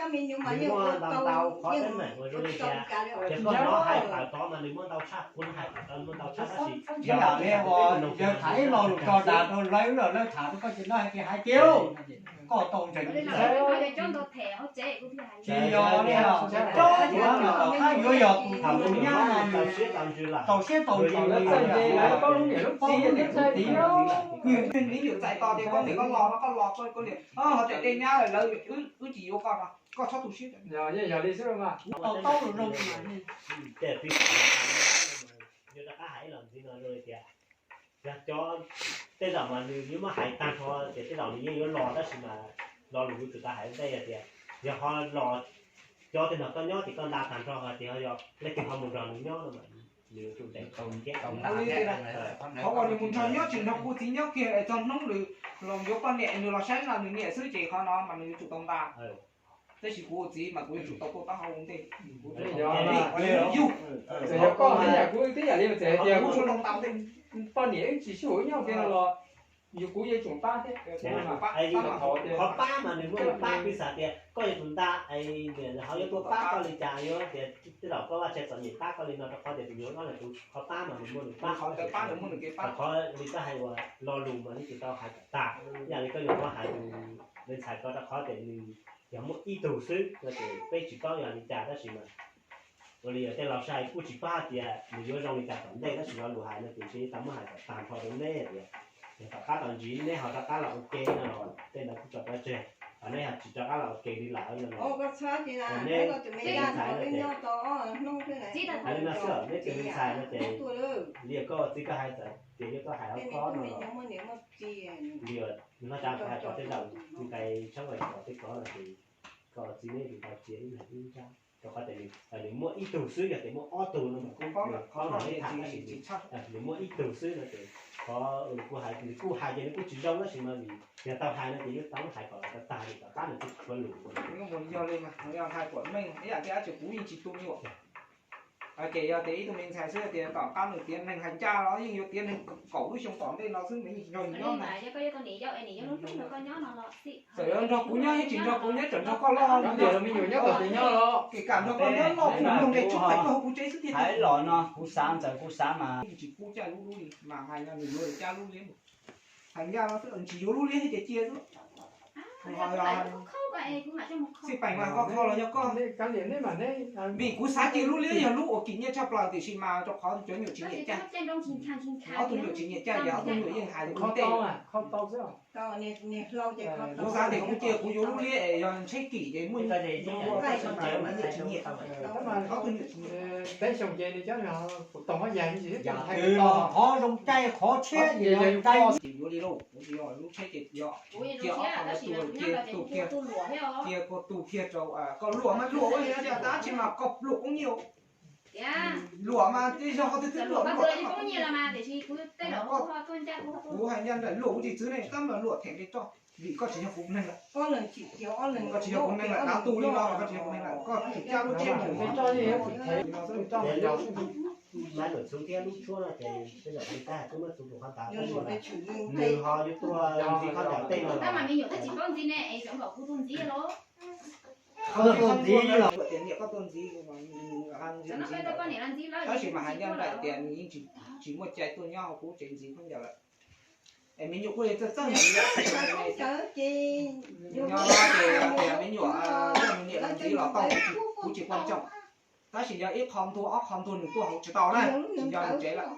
Nws muaj ntau ntau qhov teeb meem ua zoo li tias, ces koj hnov hais tawm tod mas nws muaj ntau tshaj, kuv hais tawm tod muaj ntau tshaj tab sis yog li yog tham ib lo lus tso dag rau lawv los lawv tham rau koj ces lawv hais tias hais tiag, koj tau ntseeg. Tsis yog li, cov yuav yog tus thaum nyab no tau siab tau ntsws, lawv txawj ntse, lawv paub lub niam lub txiv, niam lub txiv. Ib yam txais tos tias koj niam koj los no koj los koj niam ho tseem tej nyab lawm, lawv wb tsis yuav koj no, koj txhob tu siab. Yog li xwb mas. Tau taub zoo. Yog rov qab hais ib los ntxiv no zoo li tias, yog cov tej zaum mas nws yuav muab hais tag nrho ces tej zaum nws yeej yuav los tab sis mas lo lus yus tsis tau hais ua ntej hais tias, yog ho los cov tej no koj nyob ces koj nta tag nrho hais tias yog leej twg ho mus nrog nws nyob no mas nws yuav tsum ntes tau thiab. Qhov uas nws mus nrog nyob tsis nrog kuv txiv nyob kiag es txog hnub nws los yuav poj niam nws los saib no nws niam xwb ces qhov no mas nws yuav tsum tau nta. Tab sis kuv ua txiv mas kuv yuav tsum tau tuaj taub hau ua ntej. Kuv yug, txawm yog koj hais tias kuv twb yam li txawm hais tias kuv tsis tau nta ua ntej, poj niam wb tsis sib haum nyob kiag no los yus kuv yuav tsum pab thiab. Qhov pab mas nws muaj nws pab, piv xam tias koj yuav tsum nta, ho yuav tuaj pab koj li cas, yuav tias tej zaum koj vaj tse txom nyem pab koj li no rau qhov tias tus nyuam no nws tus, qhov pab mas nws muaj nws pab, qhov li koj hais uas lo lus mas nws tsis tau hais kom tag, ib yam li koj yuav muab hais tus me ntxhais ko rau qhov tias nws yog muaj ib tug xwb no ces peb tsis paub yog li cas tab sis mas ua li yog tej laus sai kuj tsis paub hais tias nws yuav zoo li cas tom ntej tab sis lo lus hais no ces ntshe tau muab hais kom tag nrho rau neb tias, yog tom qab tau ntsib neb ho rov qab los ua ke no los tej ntawd kuj tso pov tseg, ho neb ho tsis rov qab los ua ke li lawm no los, neb tus me ntxhais no ces hais li no xwb, neb tus me ntxhais no ces li koj txiv koj hais txawm tias yuav koj hais hauv ko no los, li nws haj tsa hais kom tej zaum nqe tshab nqe kom tej ko no ces koj txiv neb tus tau cia ib leeg ib ntsab rau qhov tias nws muaj ib tug xwb, yog tias muaj ob tug no mas kuj paub no neb tham tab sis nws muaj ib tug xwb no ces qhov nws kuj hais, nws kuj hais ces nws kuj tsis zoo tab sis mas vim yog tau hais no ces yuav tau hais kom tag tag li tom qab nws kuj tshuav lus. Yog li mas yog hais kom meej ib yam tias dab tsi kuv yeej tsis tu nyuam. Ces yog tias ib tug me ntxhais xwb tias tom qab nws tiav neeg hais ncaj los yeej yuav tiav neeg kaum lub xyoo tom ntej no xwb nws yeej nrog nyob. Txawm yuav nrog kuv nyob yeej tsis nrog kuv nyob, tseem nrog koj loj me nyuam nyob tom tsev nyob los, kis kam nrog koj nyob loj kuv nrog nqe tshoob hais koj hauv kuv tsev xwb tiag. Hais los no kuv xav ntxawm kuv xav mas yeej tsis pub caj lub lub li mas hais no nws yuav caj lub li. Hais ncaj no xwb tsis yuav lub liab thiab ces cia xwb. Xij peem mas koj kho los yog koj, vim kuv xav cia lub liab yog lub uas kim nyiaj tshaj plaws tiam sis mas rau qhov cov nyuam tsis nyiam caj. Ob tug nyuam tsis nyiam caj ces ob tug nyuam yeej hais tias kuv tau, kuv xav tias kuv cia kuv yuav lub liab es yog tsheb kim ces muaj, ob tug nyuam tsis nyiam. Qhov zoo caij qhov tshiab ces yuav li lauj, lub tsheb ces yog cia ob qho ntawd tu, cia tu kiag, cia koj tu kiag rau koj luam mas luam ua li no tias tab tsis mas koj luam poob nyiaj. Luam mas tej zaug qhov twg twb luam luam. Kuv hais ncaj nraim luam kuv tsis txwv ne, tab mas luam them li roj. Vim koj tsis yog kuv neeg lawm, koj tsis yog kuv neeg lawm, kav tu li no los koj tsis yog kuv neeg lawm, koj tsum caj lub tsheb mus. Maiv Tuam Txhuv thiab lub tshuab no ces tej zaum li tab twb muab txuv tus qhov ntawd, nws ho yuav tuaj ntxiv khaub ncaws tej no los. Tab sis mas hais ncaj nraim tias nws kuj tsis muaj cai tuaj nyob hauv kuv tsev ntxiv khaub ncaws lawm. Es me nyuam kuj li txawj txawj ntxiv, nyob ces tias me nyuam txawj me niam los ntxiv los tau, kuv tsis quan trọng. Tab sis yog ib qho ntuag ob qho ntuag nws tuaj hauv tsis tau na, tsis yog nws tsev lawm.